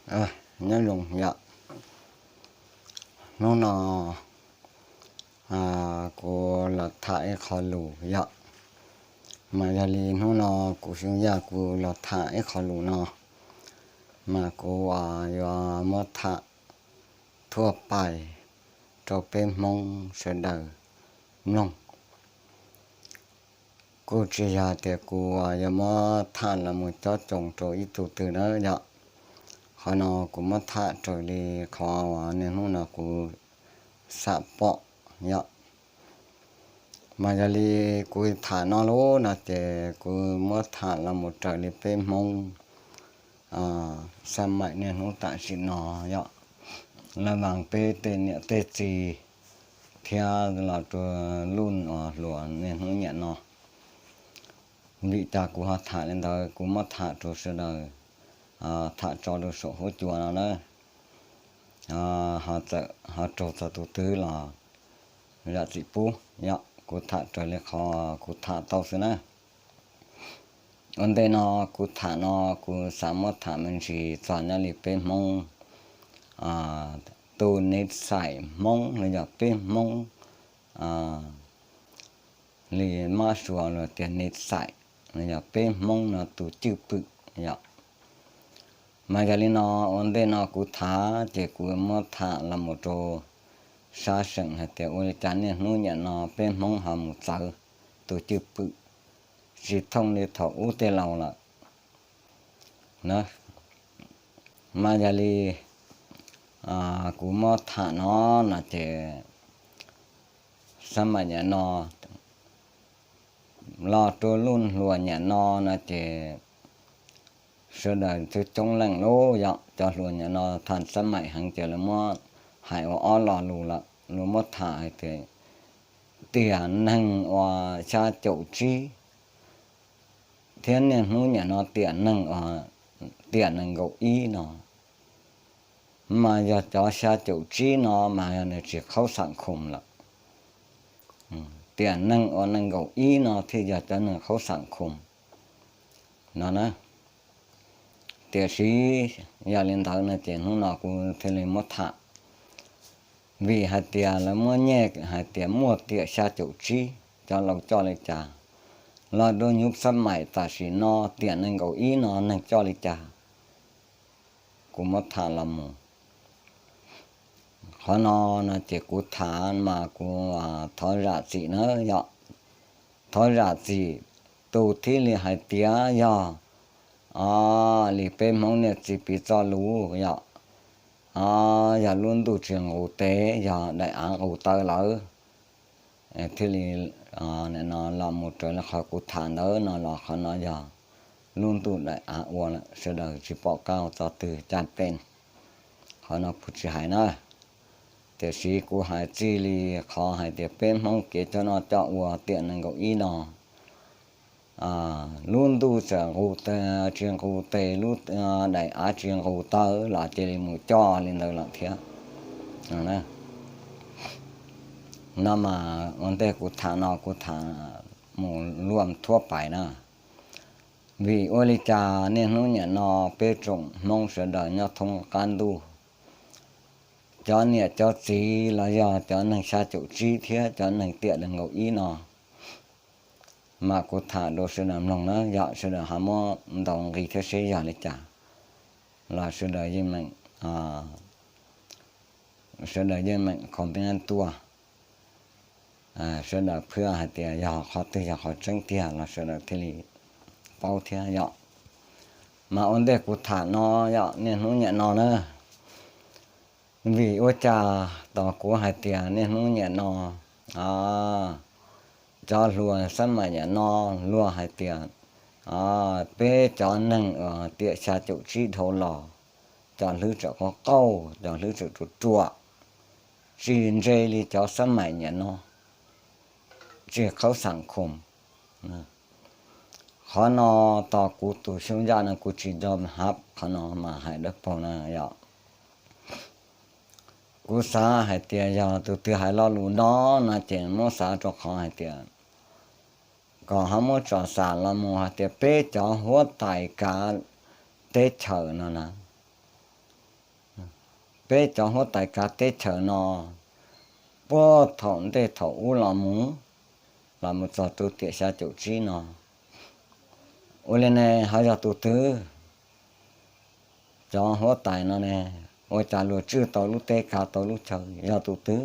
Nyob zoo yom, hnub no kuv los tham ib qho lus yom. Mas yog li hnub no kuv Xyooj Yaj kuv los tham ib qho lus no, mas kuv yuav muab tham thuaj pais rau peb Hmoob sawv daws mloog. Kuj tsis yog tias kuv yuav muab tham los mus cob tsoo rau ib tug twg na yom. Qhov no kuv muab tham raws li qhov uas niaj hnub no kuv xam pom yom. Mas yog li kuv tham no lub no ces kuv muab tham los mus raws li peb Hmoob xab maim niaj hnub tam sim no yom, laj vas peb tej niam tej txiv thiab los rau luj uas hluas niaj hnub niam no. Vim cas kuv ho tham li ntawd, kuv muab tham rau sawv daws tham tso rau saum huab cua no na. Ho txawm ho raug txog tus twg los zam txim pub yom, kuv tham raws li qhov kuv tham tau xwb na. Ua ntej no kuv tham no kuv xav muab tham me ntsis txog nyob li peb Hmoob, tus nev xaim Hmoob los yog peb Hmoob li mab suav los tias nev xaim los yog peb Hmoob no tus cwj pwm yom. Mas yog li no ua ntej no kuv tham ces kuv muab tham los mus rau sab seem hais tias ua li cas niaj hnub niam no peb Hmoob ho mus txawv tus cwj pwm tsis thooj li thaum ub tej laus lawm na. Mas yog li kuv muab tham no no ces xab maim niam no los rau luj hluas niam no no ces sawv daws coob coob leej lauj yom, cov hluas niam no tham xab maim heev ces lawv muab hais ua ob lo lus lawm, lawv muab tham hais tias tiam neeg uas xya caum tsib thiab niaj hnub niam no tiam neeg uas tiam nees nkaum ib no, mas yog cov xya caum tsib no mas yog nws tsis qhaub xam khoom lawm. Tiam neeg uas nees nkaum ib no thiaj yog cov neeg qhaub xam khoom no na. Tiam sis yog li ntawd no ces hnub no kuv thiaj li muab tham, vim hais tias lawv muab nyem hais tias muaj tiam xya caum tsib, cov laus coj li cas, los rau nyuv xab maim tam sim no tiam nees nkaum ib no neeg coj li cas, kuv muab tham los mus. Qhov no no ces kuv tham mas kuv thov zam txim na yom, thov zam txim tus thiaj li hais tias yog li peb Hmoob niaj txiv piv txoj lus yom, yog lub ntuj tsis nqus tes yog daim av nqus taw lawm, thiaj li no los mus raws li qhov kuv tham ntawd no los qhov no yog lub ntuj daim av ua lawm, sawv daws tsis pom qab txog twg caj pes, qhov no kuv tsis hais na. Tiam sis kuv hais txij li qhov hais tias peb Hmoob kev coj noj coj ua tiam nees nkaum ib no, lub ntuj txawm nqus, tsis nqus tes, lub daim av tsis nqus taw los cia li mus coj li ntawd lawm thiab. No mas ua ntej kuv tham no kuv tham mus luaj thuab pais na. Vim ua li cas niaj hnub niam no peb tsoom Hmoob sawv daws nyob thoob qab ntuj, cov niam cov txiv los yog cov neeg xya caum tsib thiab cov neeg tiam nees nkaum ib no, mas kuv tham rau sawv daws mloog na yom, sawv daws ho muab ntaus nqi thiab seb yog li cas los sawv daws yeej meem, sawv daws yeej meem comment tuaj, sawv daws phwj hais tias yog qhov twg yog qhov tseeb tiag los sawv daws thiaj li paub thiab yom. Mas ua ntej kuv tham no yom, niaj hnub niam no na, vim ua cas tos kuv hais tias niaj hnub niam no, cov hluas xab maim niam no luag hais tias peb cov neeg uas tiam xya caum tsib dhau los, cov hlwb tseem qauj qauj, cov hlwb tseem ruam ruam, tsis ntse li cov xab maim niam no, tsis qhaub xam khoom. Qhov no tos kuv tus Xyooj Yaj no kuv tsis nco hab, qhov no mas hais dawb paug na yom. Kuv xav hais tias yog tus twg hais lo lus no no ces muab xav rau qhov hais tias kom ho muab tsom xam los mus hais tias peb cov huab tais kav teb chaws no na, peb cov huab tais kav teb chaws no puag thaum ntej thaum ub los mus, los mus txog rau tiam xya caum tsib no. Ua li ne ho yog tus twg? Cov huab tais no ne, ua cas luag tswj tau lub teb kav tau lub chaw, yog tus twg?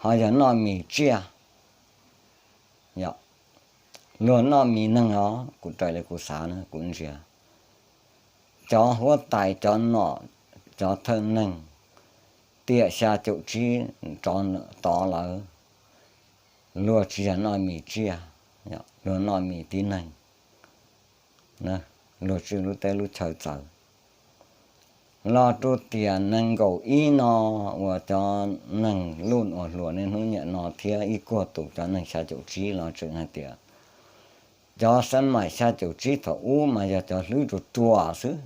Ho yog noj mis tsiaj, luag noj mis neeg os. Kuv raws li kuv xav na, kuv ntsia cov huab tais, cov nom, cov thawj neeg tiam xya caum tsib rov tod lawm, luag tsis yog noj mis tsiaj, luag noj mis tib neeg, luag tswj lub teb lub chaw txawv. Los rau tiam nees nkaum ib no uas cov neeg luj uas hluas niaj hnub niam no thiab ib kuag tus cov neeg xya caum tsib los tseem hais tias cov xab maim xya caum tsib thaum ub mas yog cov hlwb ruas ruas xwb,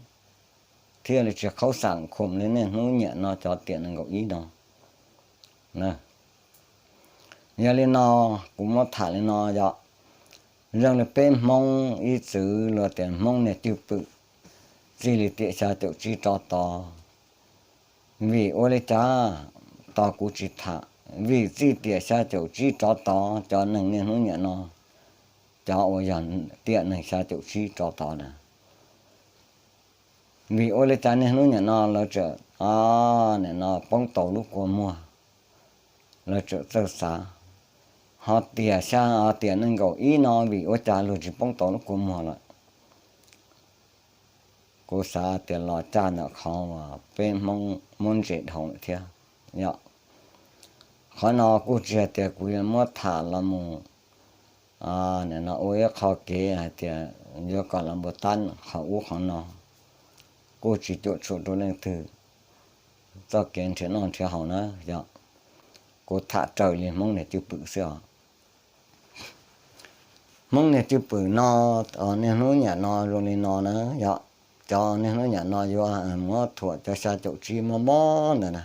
thiaj li tsis qhaub xam khum li niaj hnub niam no cov tiam nees nkaum ib no. Yog li no, kuv muab tham li no yog, zoo li peb Hmoob ib txwm luag tias Hmoob niag cwj pwm txij li tiam xya caum tsib rov tod. Vim ua li cas? Tos kuv tsis tham, vim txij tiam xya caum tsib rov tod cov neeg niaj hnub niam no, cov uas yog tiam neeg xya caum tsib rov tod na, vim ua li cas niaj hnub niam no lawv tseem, nim no poob tau lub kua muag, lawv tseem txawj xav. Ho tiam xya, tiam nees nkaum ib no vim ua cas luag tsis poob tau lub kua muag lawm? Kuv xav tias los caj ntawm qhov uas peb Hmoob muab ntses dhau lawm thiab. Yog qhov no kuj tsis hais tias kuv yuav muab tham los mus, nim no ua ib qho kev hais tias yuav kom los npua tab qhov ub qhov no, kuj tsis cuam tshuam rau leej twg txoj kev nrhiav noj nrhiav haus na. Yog kuv tham raws li Hmoob niag cwj pwm xwb os. Hmoob niag cwj pwm no, niaj hnub niam no zoo li no na, yog cov niaj hnub niam no yuav muab thuam cov xya caum tsib mob mob ntawd na.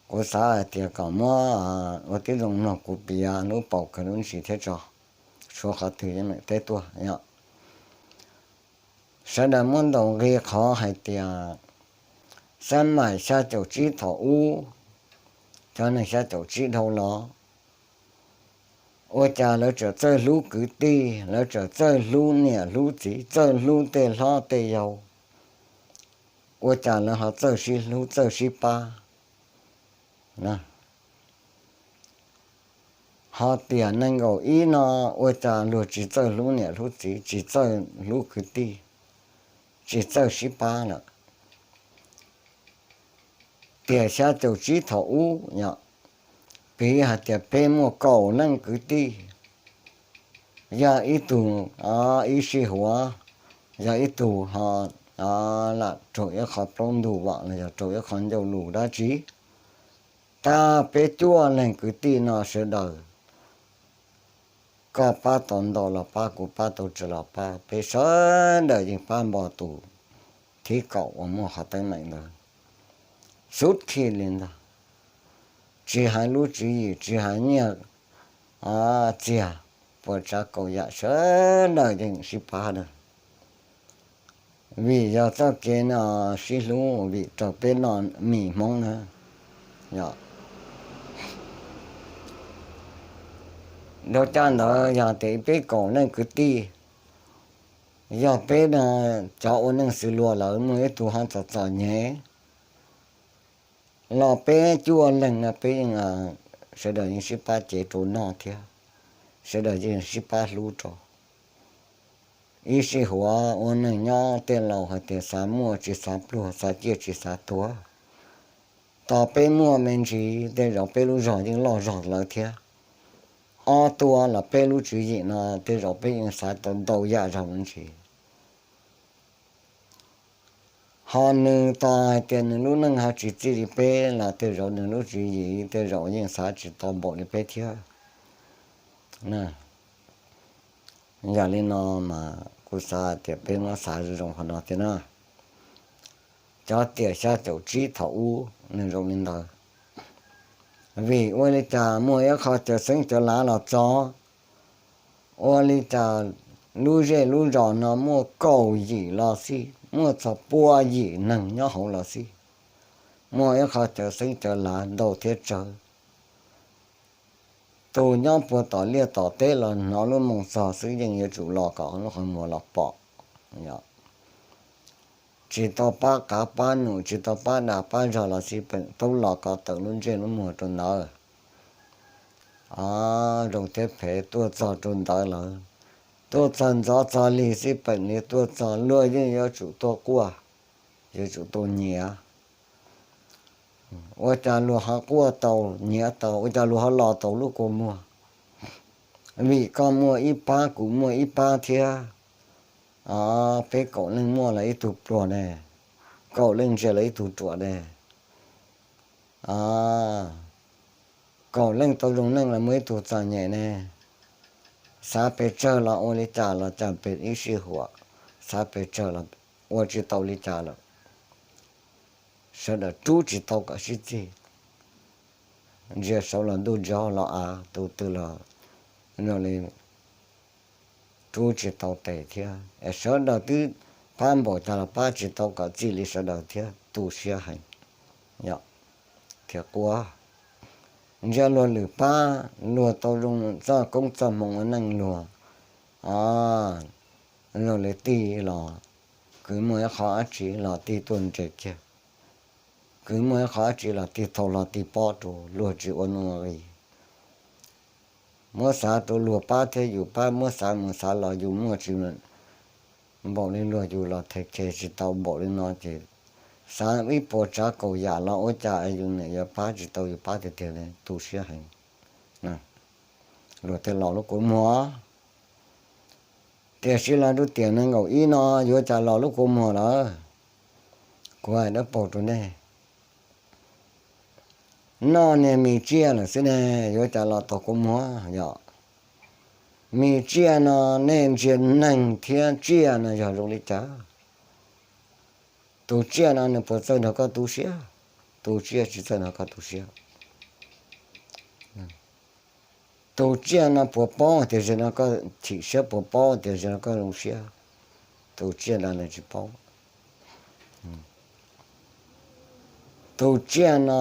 Kuv xav hais tias kom muab ua tib zoo mloog kuv piav lub paus kawg lub ntsis thiab tso, tshuav qhov twg yeej meem teb tuaj. Sawv daws muab ntaus nqi qhov hais tias xab maim xya caum tsib thaum ub, cov neeg xya caum tsib dhau los, ua cas lawv tseem txawj hlub kwv tij, lawv tseem txawj hlub niam hlub txiv, txawj hlub tej hlob tej yau, ua cas lawv ho txawj sib hlub txawj sib pab? Ho tiam nees nkaum ib no ua cas luag tsis txawj hlub niam hlub txiv, tsis txawj hlub kwv tij, tsis txawj sib pab lawm? Tiam xya caum tsib thaum ub, piv hais tias peb muaj kaum leej kwv tij, yog ib tug, ib sij huam, yog ib tug ho lam raug ib qho plaub ntug vam los yog raug ib qho ncauj lus dab tsi, tab peb cuaj leeg kwv tij no sawv daws, koj pab tau ntau los pab, kuv pab tau tsawg los pab, peb sawv daws yeej pab npo tus thib kaum uas muaj qhov teeb meem ntawd xub khi li ntag. Tsis hais lub tswv yim, tsis hais nyiaj txiag, puas tsav kaum yam sawv daws yeej sib pab na. Vim yog txoj kev no sib hlub, vim raug peb noj mis Hmoob na. Dhau caj ntawd yog tias peb kaum leej kwv tij, yog peb cov ua neej xws luag lawm muaj ib tug ho txom txom nyem los peb cuaj leeg no peb yeej, sawv daws yeej sib pab cev rau noj thiab, sawv daws yeej sib pab hlub rau. Ib sij huam ua neeg nyob tej laus hais tias xav muaj tsis xav pluag, xav ciaj tsis xav tuag. Tos peb muaj me ntsis tej zaum peb lub zog yeej loj zog lawv thiab. Ob tuaj los peb lub tswv yim no tej zaum peb yeej xav tau ntau yam zog me ntsis. Ho nws tos hais tias nws lub neej ho tsis txij li peb los tej zaum nws lub tswv yim tej zaum yeej xav tsis tau npaum li peb thiab. Yog li no mas kuv xav tias peb muab xav zoo zoo qhov no thiab na. Cov tiam xya caum tsib thaum ub nws zoo li ntawd, vim ua li cas muaj ib qho cawv xeeb cawv lav los txog, ua li cas lub zej lub zos no muaj kaum yim los xij, muaj txog pua yim neeg nyob hauv los xij. muaj ib qho cawv xeeb cawv lav ntau thiab tsawg. Tus nyob puag tom liaj tom teb los hnov lub moo txog xwb yeej yuav tsum los kom lub qhov muag los pom. Tsis tau pab qav pab num, tsis tau pab dag pab zog los xij peem tau los kom tawm lub ntsej lub muag rau ntawd. Zoo thiab phem tuaj txog rau ntawd lawm, tuaj txog ntxov txog lig xij peem li tuaj txog luag yeej yuav tsum tuaj quaj, yuav tsum tuaj nyiav. Ua cas luag ho quaj tau, nyiav tau, ua cas luag ho los tau lub kua muag? Vim koj muaj ib pab, kuv muaj ib pab thiab. Peb kaum leej muaj los ib tug pluag ne, kaum leej ntsia los ib tug ruam ne. Kaum leej tau zoo neej los muaj ib tug txom nyem ne. Xav pes tsawg los ua li cas los cas pes ib sij huam, xav pes tsawg los ua tsis tau li cas lawm. Sawv daws rub tsis tau kom sib txig, ntsia saud los ntuj, ntsia hauv los av, tus twg los zoo li rub tsis tau tes thiab. Es sawv daws twb pab npaum cas los pab tsis tau kom txij li sawv daws thiab, tu siab heev thiab quaj. Ntsia luag lwm pab, luag tau zoo txoj koob txoj hmoo ua neej luag, zoo li tig los kwv muaj ib qho dab tsi los tig tuaj nres kiag, kwv muaj ib qho dab tsi los tig thau hlo tig pob rau, luag tsis ua nuj ua qis. Muab xav rau luag pab thiab yus pab, muab xav mus xav los yus muaj tsis npaum li luag, yus los them khe tsis tau npaum li no ces xav ib puas tsav kaum yam los ua cas yus niam yuav pab tsis tau yus pab tiag tiag li, tu siab heev. Luag thiaj los lub kua muag. Tiam sis los rau tiam nees nkaum ib no yuav cas los lub kua muag lawm? Kuv hais dawb paug rau nej, noj niag mis tsiaj lawm xwb ne, yuav cas los tau kua muag yom? Mis tsiaj no, nej ntsia neeg thiab tsiaj no yog zoo li cas? Tus tsiaj no nws puas txawj nrog koj tu siab? Tus tsiaj tsis txawj nrog koj tu siab. Tus tsiaj no puas paub tias zaum no koj chim siab, puas paub tias zaum no koj zoo siab? Tus tsiaj no nws tsis paub. Tus tsiaj no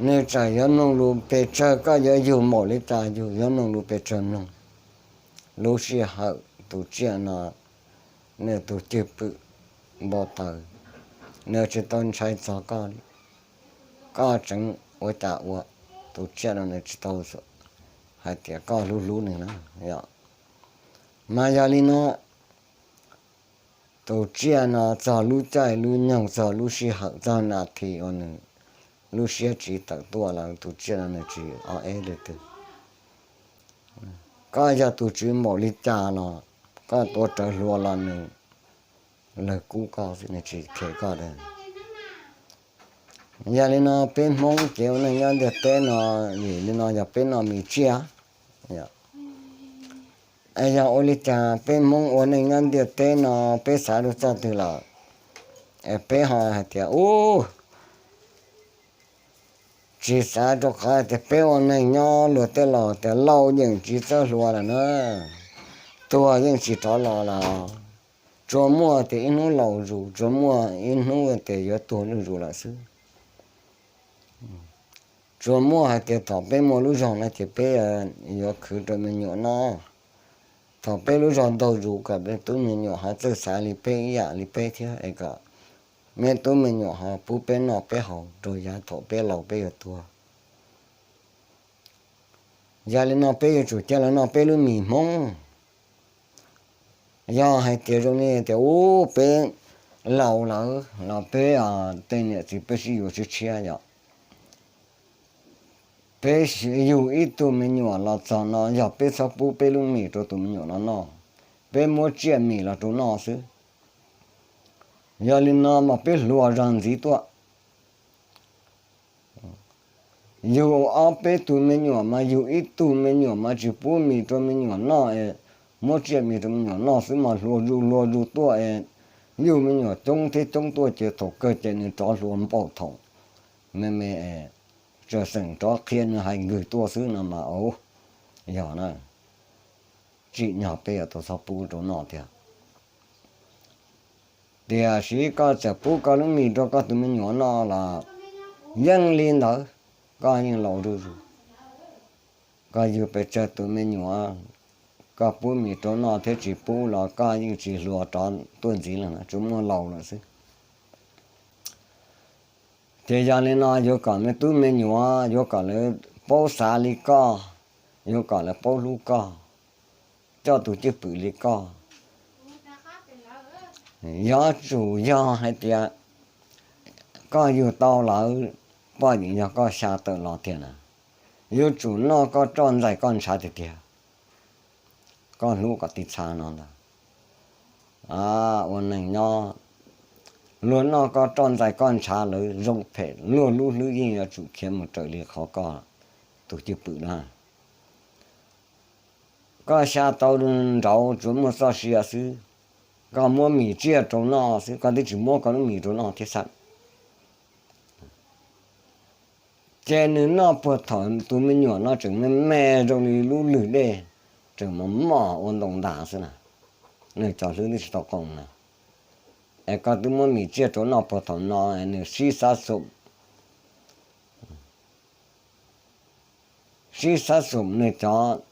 nws tseem yuav mloog lus pes tsawg, koj yuav yug npaum li cas yug, yuav mloog lus pes tsawg mloog. Lub sij hawm tus tsiaj no nws tus cwj pwm npau taws, nws tsis tau ntshai txog koj li. Koj tseem ua cas ua, tus tsiaj no nws tsis tau hais tias koj hlub hlub nws na. Mas yog li no, tus tsiaj no txog lub caij lub nyoog, txog lub sij hawm, txog nas this uas nws lub siab tsiv tawm tuaj lawm, tus tsiaj no nws tsis o eb li twg. Koj yog tus tswv npaum li cas los koj tua rawv hlua los nws lawg kub koj xwb, nws tsis khes koj li. Yog li no peb Hmoob ces ua neej nyob ntiaj teb no, vim li no yog peb noj mis tsiaj. Es yog ua li cas peb Hmoob ua neej nyob ntiaj teb no peb xav rau txoj twg lawm? Es peb ho hais tias ub, tsis xav rau qhov tias peb ua neeg nyob luag tej laus tias lauj yeej tsis txawj hluas lawm na, tuag yeej tsis rov los lawm. Tsuas muaj tias ib hnub laus zus, tsuas muaj ib hnub tias yuav tuag zuj zus lawm xwb. Tsuas muaj hais tias thaum peb muaj lub zog no ces peb yuav khwv rau me nyuam noj. Thaum peb lub zog ntaug zus kom me tub me nyuam ho txawj xav li peb ib yam li peb thiab es kom me tub me nyuam ho pub peb noj peb haus rau yav thaum peb laus peb yuav tuag. Yog li no peb yuav tsum cia los noj peb lub mis Hmoob. Yog hais tias zoo li tias ub peb laus lawm los peb tej niam txiv peb sib yuav tshiab tshiab yom. Peb yug ib tug me nyuam los txog no yog peb txhob pub peb lub mis rau tus me nyuam no noj, peb muab tsiaj mis los rau noj xwb. Yog li no mas peb hluas zog ntxiv tuaj. Yug ob peb tug me nyuam mas yug ib tug me nyuam mas tsis pub mis rau me nyuam noj es muab tsiaj mis rau me nyuam noj xwb mas hluas zus hluas zus tuaj es yug me nyuam coob thiab coob tuaj ces thaum kawg ces nws rov hluas npaum thaum me me es tseem xeem rov qhia nws hais nkawg tuaj xwb no mas ub, yog na, tsim nyog peb yuav tau txhob pub rau noj tiag. Tiam sis koj txawm pub koj lub mis rau koj tus me nyuam noj los yeej li ntawd, koj yeej laus zuj zus. Koj yug pes tsawg tus me nyuam, koj pub mis rau noj thiab tsis pub los koj yeej tsis hluas rov tuaj ntxiv lawm, tsuas muaj laus lawm xwb. Ces yog li no yuav kom me tub me nyuam, yuav kom lawv paub xav li koj, yuav kom lawv paub hlub koj, coj tus cwj pwm li koj. Yuav tsum yog hais tias koj yug tau lawv, poj niam yog koj xya tawm los tiag na, yuav tsum noj koj roj ntxais koj ntshav tiag tiag, koj hlub kom tib txha no ntag. Ua neeg nyob, luag noj koj roj ntxais koj ntshav lawv zoo phem, luag lub hlwb yeej yuav tsum khiav mus raws li qhov koj tus cwj pwm na. Koj xya tau nraud tsuas muaj txoj sia xwb, koj muab mis tsiaj rau noj xwb, koj twb tsis muab koj lub mis rau noj thiab xwb. Ces nws noj puag thaum tus me nyuam no tseem me me zoo li lub lwg dej, tseem mos mos ua ntoo ntas xwb na, nws cov hlwb twb tsis tau qoo na. Es koj twb muab mis tsiaj rau noj puag thaum no, nws sib xav xum, sib xav xum nws cov,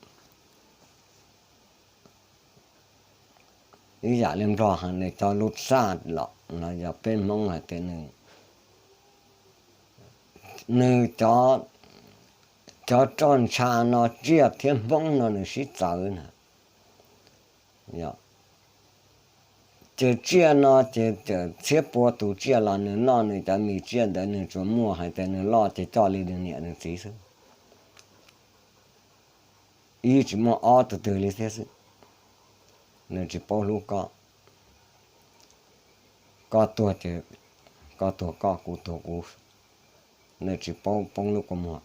ib yam li Nplog hais nws cov lub txaj los no, yog peb Hmoob hais tias nws, nws cov, cov roj ntsha no tsiaj thiab Hmoob no nws sib txawv na. Ces tsiaj no ces txhiab pua tus tsiaj los nws noj nws cov mis tsiaj ntawd nws tsuas muaj hais tias nws loj ces coj li nws niam nws txiv xwb, ib tsis muaj ob tug twg li thiab xwb. Nws tsis paub hlub koj, koj tuag ces koj tuag koj, kuv tuag kuv, nws tsis paub poob lub kua muag.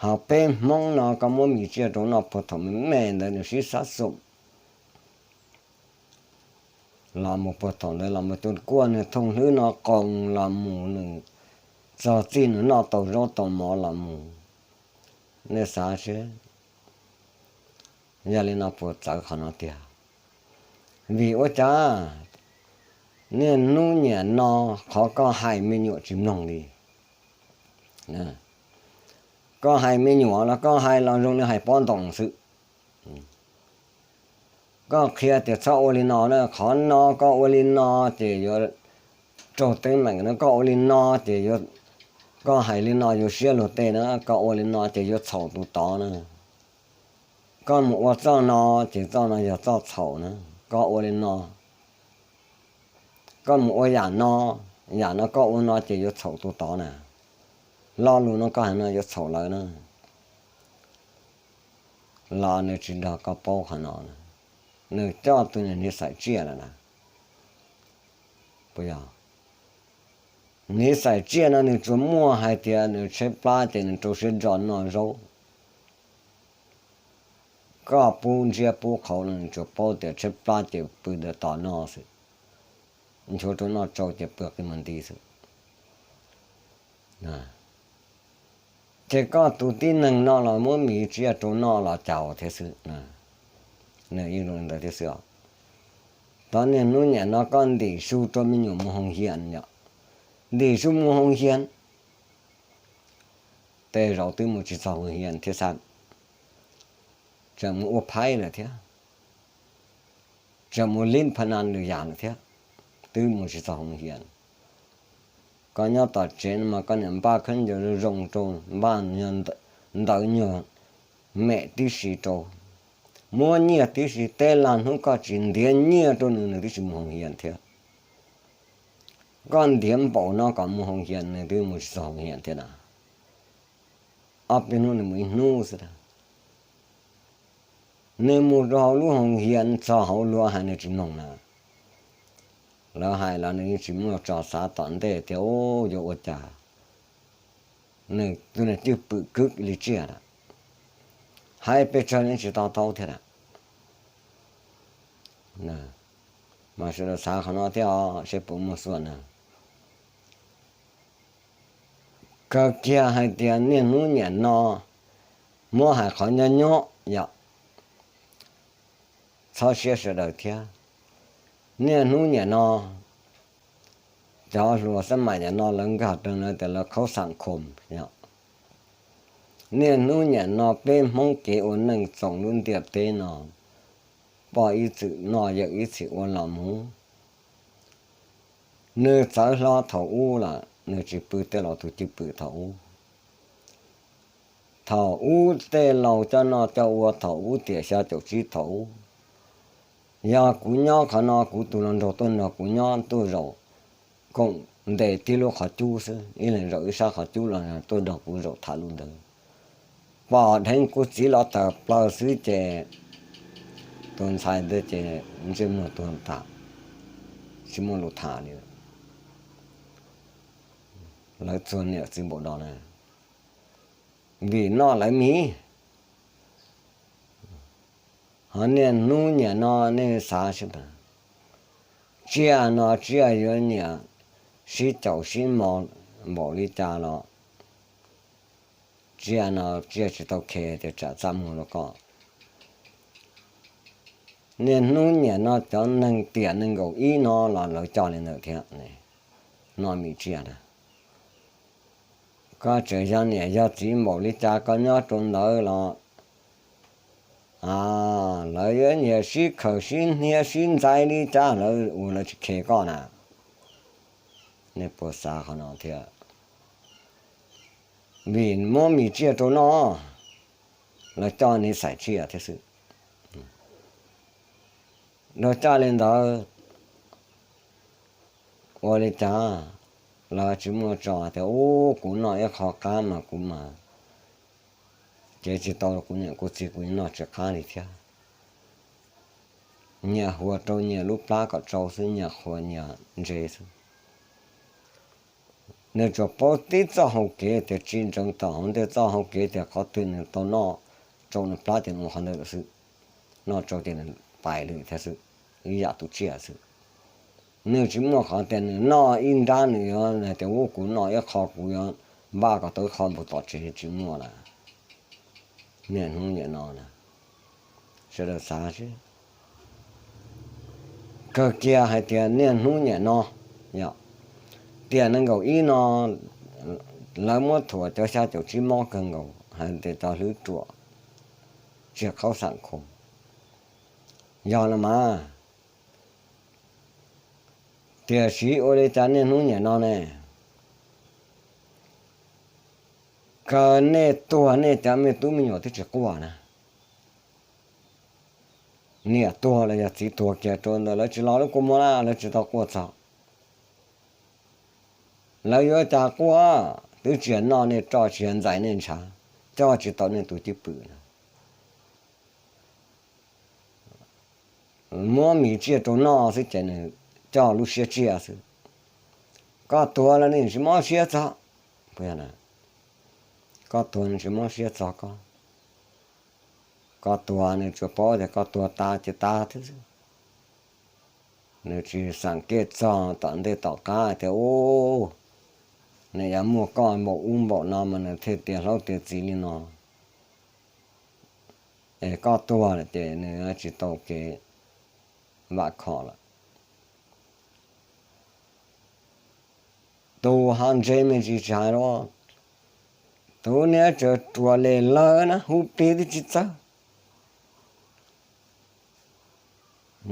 Ho peb Hmoob no koj muab mis tsiaj rau noj puag thaum me me ntawd nws sib xav xum, los mus puag thaum ntawd los mus tus kuaj nws thooj hlwb no qoo los mus nws txog txij nws noj tau zaub tau mov los mus. Nej xav seb, yog li no puas txawv qhov no tiag? Vim ua cas niaj hnub niam no qhov koj hais me nyuam tsis mloog li? Koj hais me nyuam los koj hais los zoo li hais pob ntoos xwb. Koj qhia tias txhob ua li no na, qhov no koj ua li no ces yuav raug teeb meem na, koj ua li no ces, koj hais li no yuav siab luag tej na, koj ua li no ces yuav txhaum tus tod na. Koj mus ua txoj no ces txoj no yog txoj txhaum na, koj ua li no. Koj mus ua yam no, yam no koj ua no ces yuav txhaum tus tod na. Lo lus no koj hais no yuav txhaum lawv na. Los nws tsis nrog koj paub qhov no, nws coj tus niam xaim tsiaj lawm na. Puas yog? Niam xaim tsiaj no nws tsuas muaj hais tias nws tshaib plab ces nws rau siab ntso noj zaub. Koj pub ntsiab pub qhauv no nws tsuas paub tias tshaib plab ces pw ntawm tod noj xwb, nchuav rau noj tsau ces pw qi mus nti xwb. Ces koj tus tib neeg no los muab mis tsiaj rau noj los caum thiab xwb. Nws yeej zoo li ntawd thiab xwb os. Tab niaj hnub niam no koj ntim su rau me nyuam mus hoos hias yom, ntim su mus hoos hias, tej zaum twb mus tsis txog hoos hias thiab xwb, tseem mus ua phaib lawm thiab, tseem mus lib pha nas lwm yam lawm thiab, twb mus tsis txog hoos hias. Koj nyob tom tsev no mas koj niam npaj khaub ncaws zoo zoo rau, npaj ntawv nyuag mem tib si rau, muab nyiaj tib si, tej lag hnub koj tsis ntiav nyiaj rau nws, nws twb tsis mus hoos hias thiab. Koj ntiav npaum no kom mus hoos hias nws twb mus tsis txog hoos hias thiab na. Ob peb hnub nws mus ib hnub xwb. Nws mus rau hauv lub hoos hias txog hauv luag hais nws tsis mloog na. Lawv hais los nws yeej tsis muaj tso xav tom ntej tias yuav ua cas, nws tus niag cwj pwm kwv li tsiaj lawm. Hais pes tsawg nws tsis to taub thiab lawm. Mas sawv daws xav qhov no thiab os, seb puas muaj xuaj na. Kawg kiag hais tias niaj hnub niam no muab hais qhov nyob nyob yom, txhob siab sawv daws thiab. Niaj hnub niam no, cov hluas xab maim niam no lawv nkag rau na tias lawv khaub xam khom, niaj hnub niam no peb Hmoob kev ua neej txoos lub ntiaj teb no, poj ib txwm noj yawm ib txhis ua los mus. Nws txawv hlo thaum ub lawm, nws tsis pw tej laus tus cwj pwm thaum ub. Thaum ub tej laus coj noj coj ua thaum ub tiam xya caum tsib thaum ub, yog kuv nyob qhov no kuv tus hluas nraug tuaj nrog kuv nyob tuaj zaum koom ntes tib lub qhov cub xwb, ib leeg zaum ib sab qhov cub los tuaj nrog kuv zaum tham lus ntawd. Pom dheev kuv txiv los tawm plaws xwb ces tus ntxhais ntawd ces ntsej muag tuag tas, tsis muaj lus tham li. Lawv txuag niam txiv npaum no na, vim noj lawv mis. Ho niaj hnub niam no nej xav seb, tsiaj no tsiaj yuav nyiam sib caum sib mos npaum li cas los tsiaj no tsiaj tsis tau khe tias tsam txaj muag rau koj. Niaj hnub niam no cov neeg tiam nees nkaum ib no los lawv coj li ntawd thiab. Noj mis tsiaj na, koj tseem yog niam yog txiv npaum li cas koj nyob rau ntawd los lawv yuav nyiam sib khawm sib hnia sib ntxais li cas lawv ua lawv tsis khe koj na. Nej puas xav qhov no thiab? Vim muab mis tsiaj rau noj, lawv coj nej xaiv tsiaj thiab xwb. Rau coj li ntawd, ua li cas lawv tsis muaj tso tias ub kuv noj ib qho qab mas kuv mas cev tsis tau kuv niam kuv txiv kuv noj tsis qab li thiab. Nyias huas rau nyias lub plab kom tsau xwb, nyias qhuas nyias ntse xwb. Nws tsuas paub tib txoj hau kev tias tsis ntseev tom hauv ntej txoj hau kev tias qhov twg nws tau noj tsau nws plab ces nws ua qhov ntawd lawm xwb, noj tsau ces nws pais lawm thiab xwb, ib yam tus tsiaj xwb. Nws tsis muaj qhov tias nws noj ib nrab nws yuav hais tias ub kuv noj ib qho kuv yuav npaj kom tau ib qho npau tom tsev, tsis muaj lawm. Niaj hnub niam no na, sawv daws xav seb, kawg kiag hais tias niaj hnub niam no, yog tiam nees nkaum ib no lawv muab thuam cov xya caum tsib mob kawg nkaus hais tias cov hlwb ruam, tsiaj khaub xam khoo, yog los mas. Tiam sis ua li cas niaj hnub niam no ne, kawg nej tuag nej cov me tub me nyuam twb tsis quaj na. Niam tuag los yog txiv tuag kiag rau ntawd lawv tsis los lub kua muag na, lawv tsis tau quaj txog. Lawv yuav cas quaj, twb tsis yog noj nej roj tsis yog ntxais nej ntshav, coj tsis tau nej tus cwj pwm na. Muab mis tsiaj rau noj xwb ces nws coj lub siab tsiaj xwb. Koj tuag los nws tsis mob siab txog, koj tuag nws tsis mob siab txog koj. Koj tuag nws tsuas paub tias koj tuag tas ces tas thiab xwb. Nws tsis xam kej txog tom ntej tom qab tias ub, nws yuav muaj koj npaum ub npaum no mas nws thiaj tiav hlob tiav txiv li no. Es koj tuag lawm ces nws tsis tau kev vam khom lawm. Tus ho ntse me ntsis tsis hais los, tus niag tseem ruam li lawm na hu plig twb tsis txawj.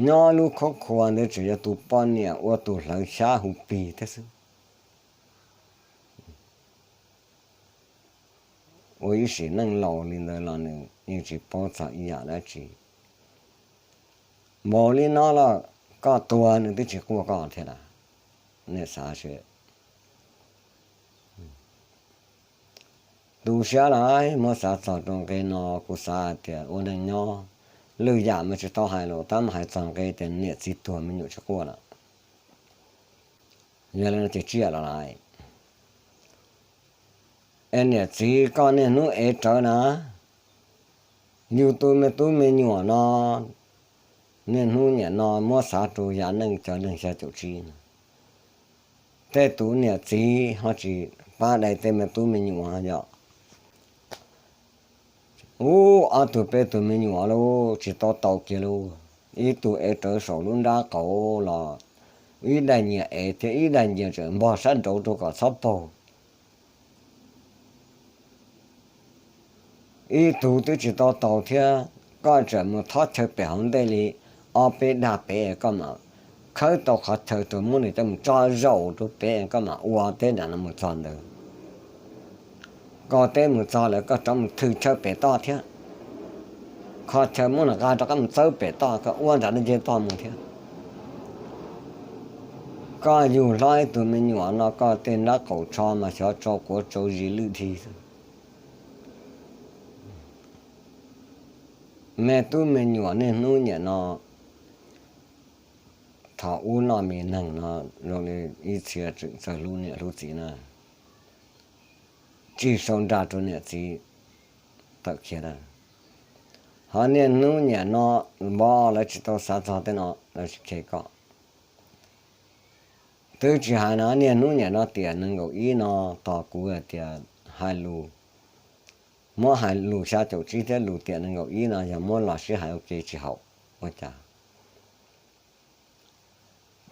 Nyob lub khaub khua ntawd tseem yog tus poj niam ua tus hlawv xyab hu plig thiab xwb. Ua ib sim neej laus li ntawd los nws yeej tsis paub txog ib yam dab tsi. Npaum li no los koj tuag nws twb tsis quaj koj thiab lawm. Nej xav seb. Tu siab lawm, muab xav txog rau nqe no kuv xav hais tias ua neej nyob, lwm yam mas tsis tau hais los tab mas hais txog nqe tias niam txiv tuag me nyuam tsis quaj lawm. Yog li no ces tsiaj los lawm. Es niam txiv koj niaj hnub ev rawv na, yus tus me tub me nyuam no, niaj hnub niam no muab xav rau yam neej cov neeg xya caum tsib no, tej tus niam txiv ho tsis pab dai tej me tub me nyuam yom. Ub, ob tug peb tug me nyuam lauj, tsis tau tau kiag lauj. Ib tug ev rawv saum lub nrab qaum los ib daim nyias ev thiab ib daim nyias tseem npog sab nraud rau kom txhob paug. Ib tug twb tsis tau taus thiab, koj tseem mus thob chaw pem hauv ntej li ob peb dag pem, koj mam khawb tau qhov chaw rau muab nws coj mus tso zaum rau pem, koj mam ua teb nram no mus txog ntawd. Koj teb mus txog lawm koj rov mus thwm chaw pem toj thiab, qhov chaw muab nws nqa rov qab mus txawb pem toj, koj ua nram no nce toj mus thiab. Koj yug hlob ib tug me nyuam no koj tej nrab qaum tsho mas xyov tsau quav tsau zis lwj dhi xwb. Me tub me nyuam niaj hnub niam no, thaum ub noj me neeg no zoo li ib txhia tseem txawj hlub niam hlub txiv na, tsis sau nra rau niam txiv tawm khiav lawm. Ho niaj hnub niam no vov lawv tsis tau xav txog tej no, lawv tsis khe koj. Twb tsis hais no niaj hnub niam no tiam nees nkaum ib no tos kuv hais tias hais lus, muab hais lus xya caum tsib thiab lus tiam nees nkaum ib no yog muab los sib hais ua ke tsis haum. Ua cas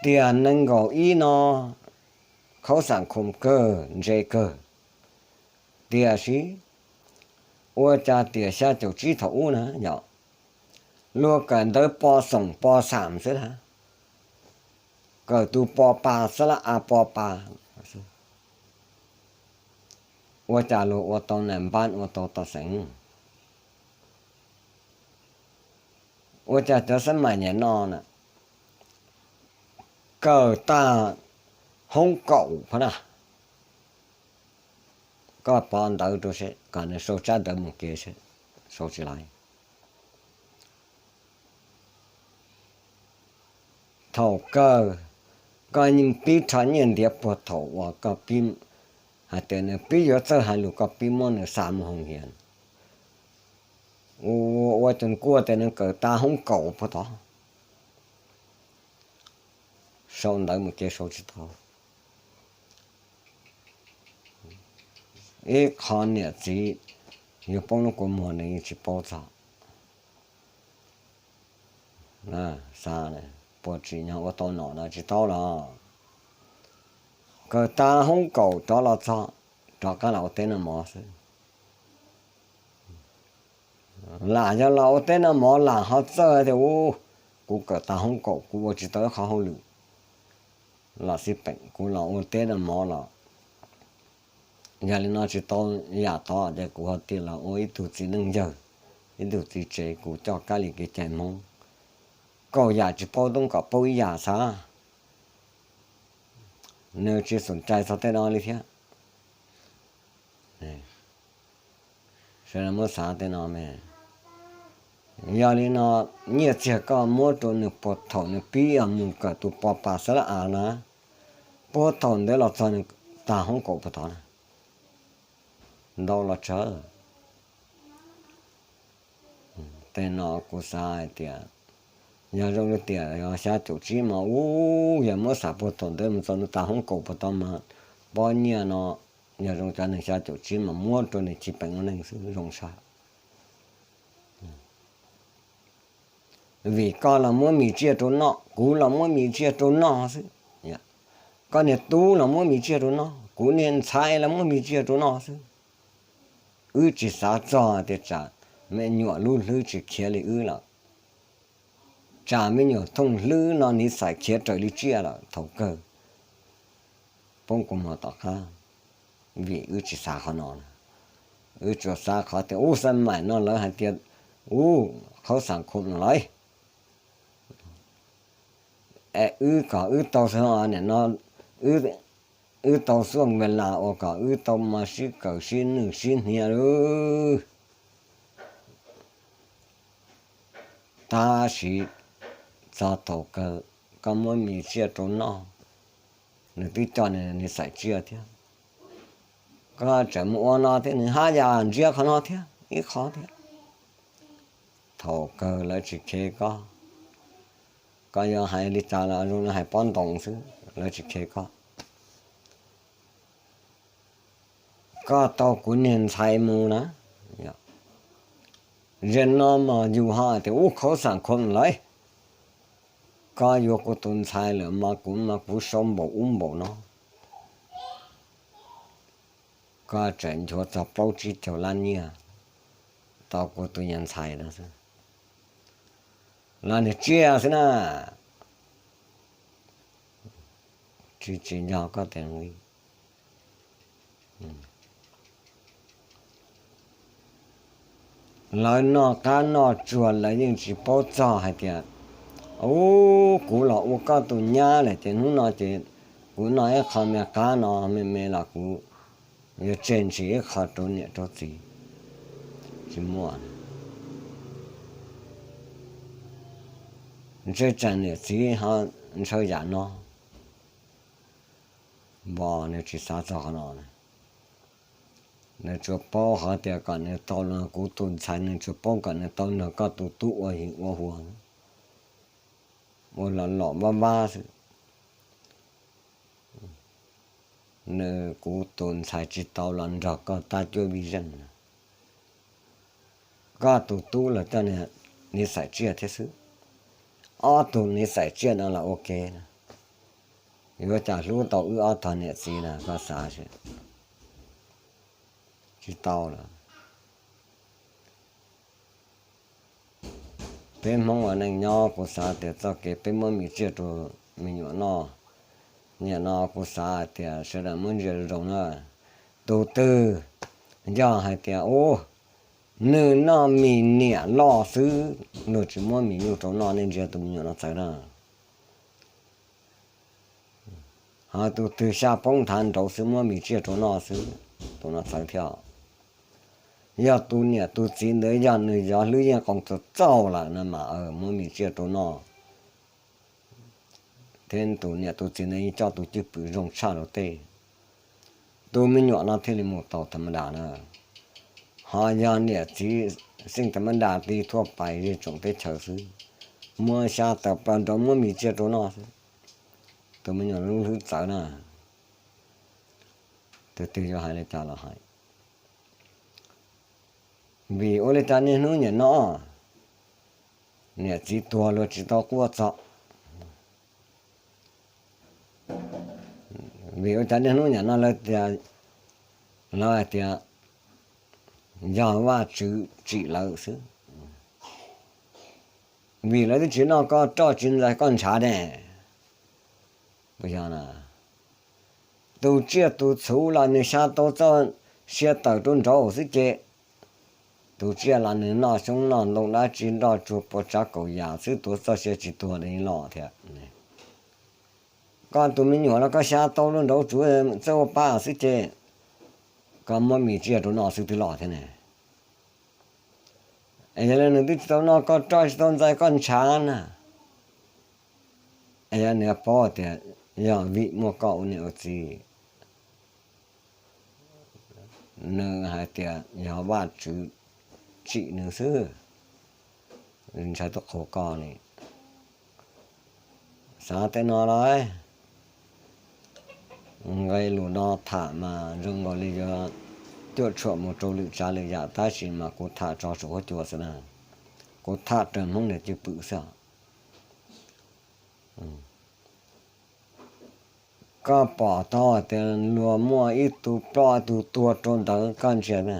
tiam nees nkaum ib no khaub xam khoom kawg ntse kawg, tiam sis ua cas tiam xya caum tsib thaum ub na yom, luag kawm ntawv po xoom po xam xwb na, kawm tus po pa xab lab a po pa, ua cas luag ua tau nas npab ua tau tau xeev. Ua cas cov xab maim niam no na kawm tag hoob kaum phab na, koj pov ntawv rau seb, kom nws sau tsab ntawv mus kev seb, sau tsis laiv. Thaum kawg koj pib rho nyiaj ntiav puag thaum uas koj pib hais tias nws pib yuav txawj hais lus koj pib muab nws xa mus hoos hias, ua cas kuj tias nws kawm tas hoob kaum puag tod, sau ntawv mus kev sau tsis tau. Ib qho niam txiv yuav poob lub kua muag nws yeej tsis paub txog. Xav puas tsim nyog ua tau nom no tsis tau los, kawm tas hoob kaum rov los txog, rov qab los ua teb noj mov xwb. Lam yog los ua teb noj mov lam ho txawj tias u, kuv kawm tas hoob kaum kuv ua tsis tau ib qho hauj lwm los xij peem, kuv los ua teb noj mov los. Yog li no tsis tau yam tod ces kuv ho tias los ua ib tug txiv neej yawg, ib tug txiv tsev, kuv coj kab li kev cai Hmoob. Kaum yam tsis paub toob kom paub ib yam xav. Nws tsis xom cai txog tej no li thiab. Sawv daws muab xav tej no me. Yog li no, nyiaj txiag koj muab rau nws puag thaum nws pib mus kawm tus po pa xab lab a na, puag thaum ntawd los txog nws tag hoob kaum puag tod na, ntau los tsawg. Tej no kuv xav hais tias yog zoo li tias yog xya caum tsib mas ub, yog muab xam puag thaum ntawd mus txog nws tag hoob kaum puag tod mas pob nyiaj no yog zoo cov neeg xya caum tsib mas muab rau nws chiv peem ua neeg xwb zoo sab. Vim koj los muab mis tsiaj rau noj, kuv los muab mis tsiaj rau noj xwb. Koj niag tub los muab mis tsiaj rau noj, kuv niag ntxhais los muab mis tsiaj rau noj xwb. Wb tsis xav txog tias tsam me nyuam lub hlwb tsis khiav li wb lawm, tsam me nyuam thooj hlwb no niv xais khiav raws li tsiaj lawm thaum kawg. Poob kua muag tom qab, vim wb tsis xav qhov no na. Wb tsuas xav qhov tias ub xab maim no lawv hais tias ub, qhaub xam khum no lawm, es wb kom wb tau xwb, nim no wb tau xuaj ve las uas kom wb tau mas sib kawm sib nwj sib hnia lawm. Tab sis txog thaum kawg koj muab mis tsiaj rau noj, nws twb coj nws niv xais tsiaj thiab. Koj tseem mus ua no thiab, nws haj yam ntsia qhov no thiab ib qho thiab. Thaum kawg lawv tsis khe koj. Koj yuav hais li cas los zoo li hais pob ntoos xwb, lawv tsis khe koj. Koj tau kuv niag ntxhais mus na, ze no mas yus ho tias ub, qhaub xam khum lawm. Koj yuav kuv tus ntxhais lawm mas kuv mas kuv sau npaum ub npaum no. Koj tseem nchuav txog plaub tsib caug lab nyiaj tau kuv tus niag ntxhais no xwb. Los niag tsiaj xwb na. Tsis tsis nco koj tias li. Lawv noj qab noj tsuag lawv yeej tsis paub txog hais tias, ub, kuv los ua koj tus nyab lawm ces hnub no ces kuv noj ib qho me qab no me me los kuv yuav tseg ntsis ib qho rau niam rau txiv. Tsis muaj. Ntshe tsam niam txiv ho ntshaw yam no. Npos nws tsis xav txog qhov no. Nws tsuas paub hais tias kom nws tau los kuv tus ntxhais, nws tsuas paub kom nws tau nrog koj tus tub ua hwj ua hwv, ua los lom vab vab xwb. Nws, kuv tus ntxhais tsis tau los nrog koj tab cuab vij zeej. Koj tus tub los coj niam, niam xaim tsiaj thiab xwb. Ob tug niam xaim tsiaj no los ua ke na. Yuav cas hlub tau wb ob tog niam txiv na, koj xav seb. Tsis tau lawm. Peb Hmoob ua neej nyob kuv xav tias txoj kev peb muab mis tsiaj rau me nyuam noj, nim no kuv xav hais tias sawv daws muab ntsia zoo zoo na. Tus twg yog hais tias ub, nws noj mis niam loj xwb, luag tsis muab mis nyuj rau noj, nej ntsia tus me nyuam no txawv na. Ho tus twg xya poob nthav nraud xwb muab mis tsiaj rau noj xwb, tus no txawv thiab. Yog tus niam tus txiv ntawd yog nws yog hlwb yeej qoos txaus txaus lawm no mas muab mis tsiaj rau noj, thiab tus niam tus txiv ntawd yeej coj tus cwj pwm zoo tshaj rau tej, tus me nyuam no thiaj li mus tau tham ma das na. Ho yog niam txiv xeem tham ma das li thuaj pais zej tsoom teb chaws xwb, muab xya tawm plaws nraud muab mis tsiaj rau noj xwb, tus me nyuam lub hlwb txawv na. Tus twg yuav hais li cas los hais. Vim ua li cas niaj hnub nim no niam txiv tuag luag tsis tau quaj txog? Vim ua cas niaj hnub nim no lawv tias, lawv hais tias yog Vajtswv tsim lawv xwb? Vim lawv twb tsis noj koj roj tsis ntxais koj ntshav ne. Puas yog? Tus tsiaj tus txhuv los nws xya tau txoj sia tawm rau nraud xwb ces, tus tsiaj los nws noj xyoob noj ntoo dab tsi nroj tsuag puas tsav kaum yam xwb, tuav txoj sia tsis tuag li los thiab. Koj tus me nyuam los koj xya tau rau nraud tsuav txawj ua pa xwb ces, koj muab mis tsiaj rau noj xwb twb los thiab ne. Es yog li nws twb tsis tau noj koj roj tsis tau ntxais koj ntshav na, es yog nws paub tias yog vim muaj koj ua niam ua txiv, nws hais tias yog Vajtswv tsim nws xwb, ntshai tuaj qhuas koj li. Xav tej no los, nqe lus no tham mas zoo nkaus li yuav cuam tshuam mus rau lwm tsav lwm yam, tab sis mas kuv tham tso saum huab cua xwb na, kuv tham raws Hmoob niam cwj pwm xwb. Koj pom tau tias luag muaj ib tug ploj ib tug tuag rau ntawd koj ntsia na,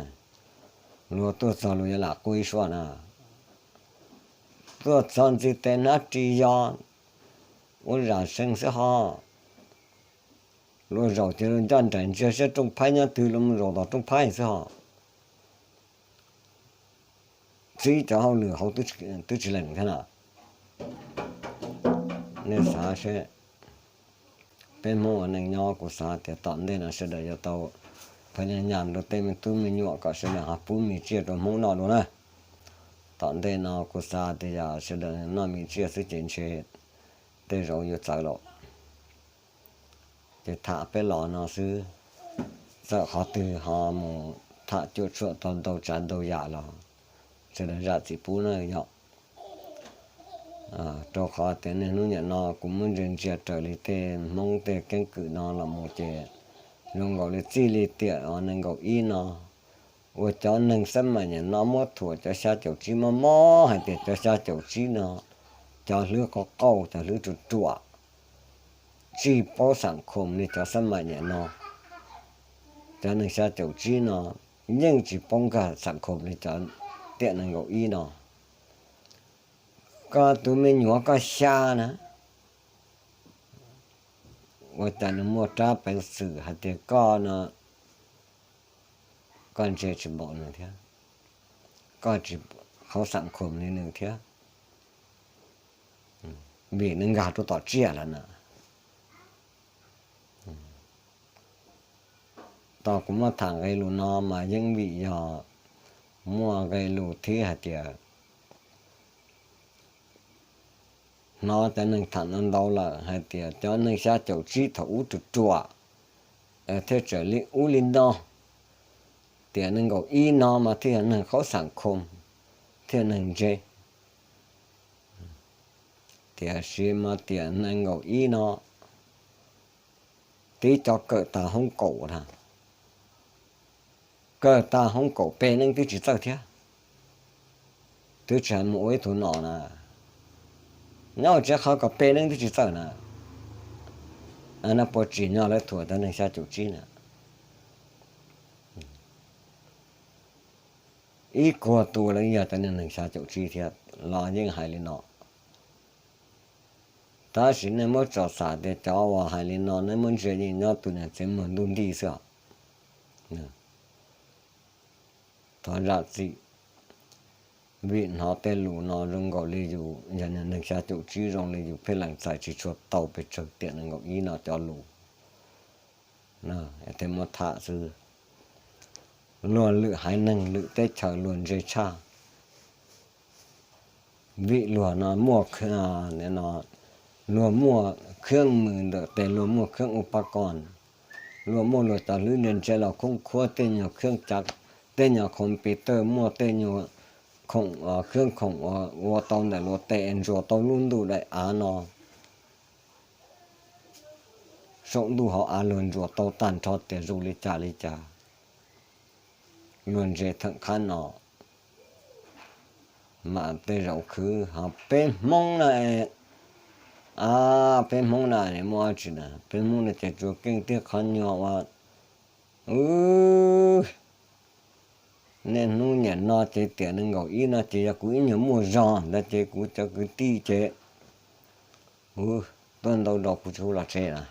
luag tuaj txog luag yuav lam quaj ib suab na. Tuaj txog ntxiv tes hnab ris yog ua zam seev xwb ho. Luag zaum ces luag ncaj nraim ntsia saib rooj phaib nyob twg, luag mus zaum tom rooj phaib xwb ho. Txib cov hauj lwm hauv twb tsis lees thiab na. Nej xav seb, peb Hmoob ua neej nyob kuv xav tias tom ntej no sawv daws yuav tau pha nyaj nyam rau tej me tub me nyuam kom sawv daws ho pub mis tsiaj rau Hmoob noj dua na. Tom ntej no kuv xav tias yog sawv daws noj mis tsiaj xwb ces ntshe tej zaum yuav txawv lawm. Ces tham peb los no xwb, txawm qhov twg ho mus tham cuam tshuam tau ntau tsav ntau yam los sawv daws zam txim pub na yom. Rau qhov tias niaj hnub nim no kuv muab ntsia ntsia raws li tej Hmoob tej keeb kwm no los mus ces zoo nkaus li txij li tiam nees nkaum ib no, uas cov neeg xab maim nim no muab thuam cov xya caum tsib mob mob hais tias cov xya caum tsib no cov hlwb qauj qauj, cov hlwb ruam ruam, tsis paub xam khom li cov xab mais niam no. Cov neeg xya caum tsib no yeej tsis paub nkag xam khom li cov tiam nees nkaum ib no. Koj tus me nyuam koj xya na, ua cas nws muaj rab peev xwm hais tias koj no, koj ntse tsis npaum nws thiab, koj tsis haub xam khom li nws thiab, vim nws nkag rau tom tsiaj lawm na. Tau kuv muab tham nqe lus no mas yeej vim yog muaj nqe lus thiab hais tias hnov cov neeg tham ntau ntau lawm hais tias cov neeg xya caum tsib thaum ub ruam ruam, thiaj txawm li ub li no, tiam nees nkaum ib no mas thiaj yog neeg haub xam khom, thiaj neeg ntse. Tiam sis mas tiam nees nkaum ib no tib co kawm tag hoob kaum na, kawm tag hoob kaum peb neeb twb tsis txawj thiab, twb tsis hais mus ua ib tug nom na, nyob tsev qhov kom peb neeb twb tsis txawj na, no puas tsim nyog lawv thuam cov neeg xya caum tsib na? Ib kuag tus lawv yog cov neeg xya caum tsib thiab los yeej hais li no. Tab sis nej muab tsom xam tias cov uas hais li no nej muab ntsia yeej nyob tus niag txiv muag ntuj nti xwb os. Thov zam txim, vim hnov tej lus no zoo nkaus li yus yog neeg xya caum tsib zoo li yus pheej lees txais tsis tshua tau pes tsawg tiam nees nkaum ib no cov lus thiaj muab tham xwb. Luag lwm haiv neeg lwm teb chaws luag ntse tshaj, vim luag no muaj, luag muaj khab mws ntawm tes, luag muaj khab u pab koj, luag muaj luag cov hlwb ntse ntse los khoob khuab tej nyuag khab cav, tej nyuag khoom pis tawj, muaj tej nyuag khoom, khab khoom uas ua tau ntawm luag tes ntsuas tau lub ntuj daim av no, saum ntuj hauv av luag ntsuas tau tag nrho tias zoo li cas li cas. Luag ntse theem qab no mas tej zaum khwv ho peb Hmoob na, a, peb Hmoob na muaj dab tsi na, peb Hmoob no ces tsuas keej tiag qhov nyuag ua, niaj hnub niam no ces tiam nees nkaum ib no ces yog kuv ib nyuag muaj zog ntawd ces kuv cov kwv tij ces tuaj ntau rau kuv tsis hu los tsev na.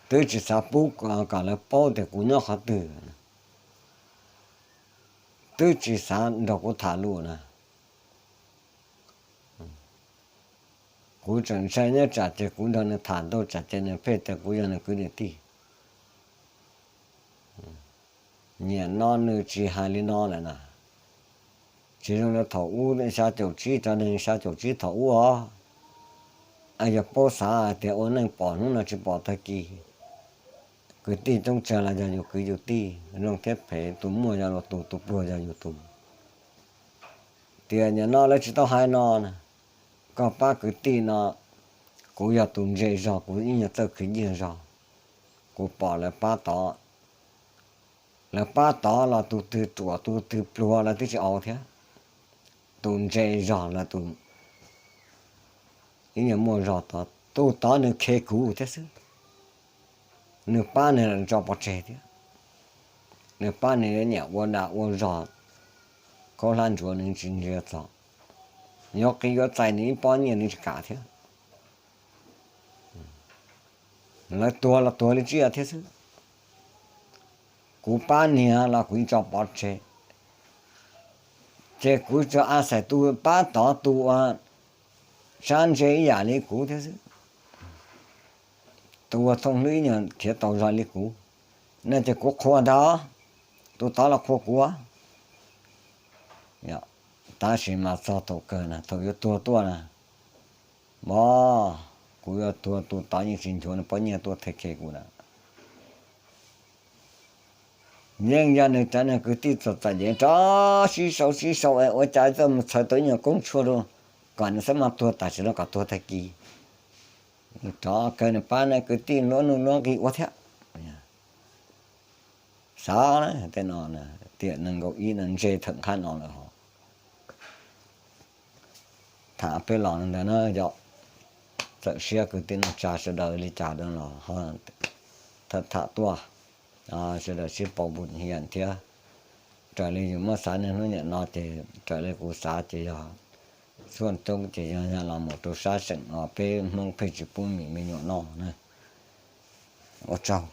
Twb tsis xav pub kom lawv paub tias kuv nyob qhov twg, twb tsis xav nrog kuv tham lus na. Kuv tseem ntshai nyob tsam ces kuv nrog nws tham ntau tsam ces nws pheej tias kuv yog nws kwv nws tij. Niam no nws tsis hais li no lawm na. Tsis zoo li thaum ub xya caum tsib, cov neeg xya caum tsib thaum ub os, yog paub xav hais tias ua neej pom hnub no tsis pom tag kis. Kwv tij coob tsawg los yog yus kwv yus tij, zoo thiab phem tus muaj yog luag tus, tus pluag yog yus tus. Tiam niam no lawv tsis tau hais no na, koj pab kwv tij no, kuv yog tus ntse zog kuv ib nyuag txawj khwv nyiaj zog, kuv pom lawv pab tod, lawv pab tod los tus twg ruam tus twg pluag lawv twb tsis au thiab, tus ntse zog lawv tus ib nyuag muaj zog tod, tus tod nws khe kuv thiab xwb, nws pab nws tso pov tseg thiab, nws pab nws niam ua dag ua zog, khaub hlab ntsuav nws tsis ntsia txog, yuav qiv yuav txais nws ib pob nyiaj nws tsis kam thiab. Lawv tuag los tuag li tsiaj thiab xwb, kuv pab niag los kuv yeej tso pov tseg, ces kuv tsuas a xais tus pab tod tus uas sab ntse ib yam li kuv thiab xwb, tus uas thooj hlwb ib nyuag khiav tau zog li kuv, no ces kuv qhuas ntag, tus tod los qhuas kuv. Tab sis mas txog thaum kawg na, thaum yuav tuag tuaj na, mog, kuv yuav tuag tus tod yeej tsis nchuav nws pob nyiaj tuaj them khe kuv na. Yeej yog nws cov neeg kwv tij txom txom nyem rov sib sau sib sau es ua cas txawj mus txhawv tau ib nyuag koob tshuaj rau kom nws xab maj tuag tam sim no kom tuag tag kis, rov kawg nws pab nws kwv tij luab nuj luab nqi ua thiab. Xav tej no, tiam nees nkaum ib no ntse theem qab no lawm hos. Tham peb los ntawd na yog, txawm siab kwv tij neej tsa sawv daws li cas los ho tham tham tuaj, sawv daws sib pauv npu hias thiab. Raws li yus muab xav niaj hnub niam no ces raws li kuv xav ces yog xuaj coob ces yog los mus rau sab seem os, peb Hmoob pheej tsis pub mis me nyuam noj na. Ua tsaug.